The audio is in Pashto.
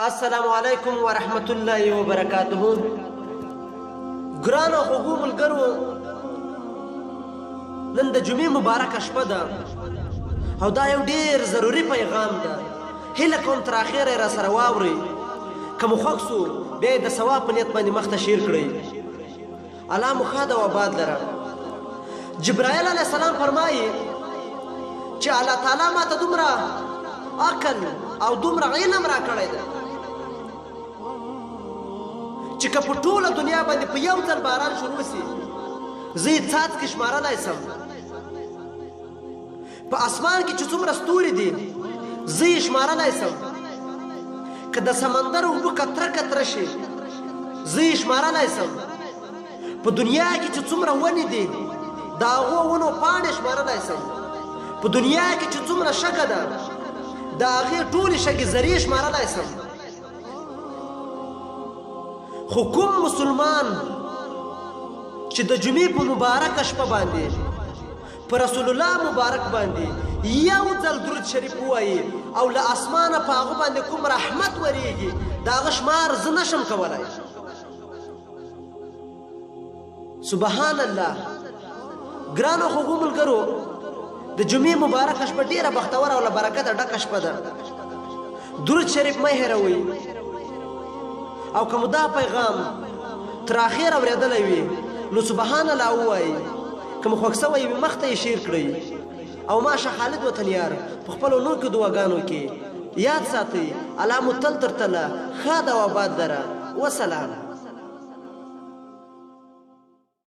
السلام علیکم ورحمت الله وبرکاته. ګرانو خوږو ملګرو، نن د جمعې مبارکه شپه ده او دا یو ډیر ضروري پیغام ده. هیله کوم تر اخره یې راسره واورئ. که مو خوښ سو بیا یې د ثواب په نیت باندې مخته شیر کړئ. الله مو ښاد او آباد لره. جبرائیل علیه السلام فرمایي چې الله تعالی ما ته دومره عقل او دومره علم راکړی دی چې که په ټوله دنیا باندې په یو ځل باران شروع سي، زه یې څاڅکي شمارلی سم. په اسمان کې چې څومره ستوري دي، زه یې شمارلی سم. که د سمندر اوبه قطره قطره شي، زه یې شمارلی سم. په دنیا کې چې څومره ونې دي، د هغو ونو پاڼې شمارلی سم. په دنیا کې چې څومره شګه ده، د هغې ټولې شګې ذرې شمارلی سم. خو کوم مسلمان چې د جمعې په مبارکه شپه باندې په رسول الله مبارک باندې یو ځل درود شریف ووایي او له اسمانه په هغه باندې کوم رحمت وریږي، د هغه شمار زه نشم کولای. سبحان الله. ګرانو خوږو ملګرو، د جمعې مبارکه شپه ډیره بختوره او له برکته ډکه شپه ده. درود شریف مه هېروئ او که مو دا پیغام تر اخره اورېدلی وي نو سبحان الله ووایئ. که مو خوښ سوی وي مخته یې شیر کړئ او ما شاه خالد وطنیار په خپلو نوکو دعاګانو کې یاد ساتئ. الله مو تل تر تله ښاد او آباد لره. وسلام.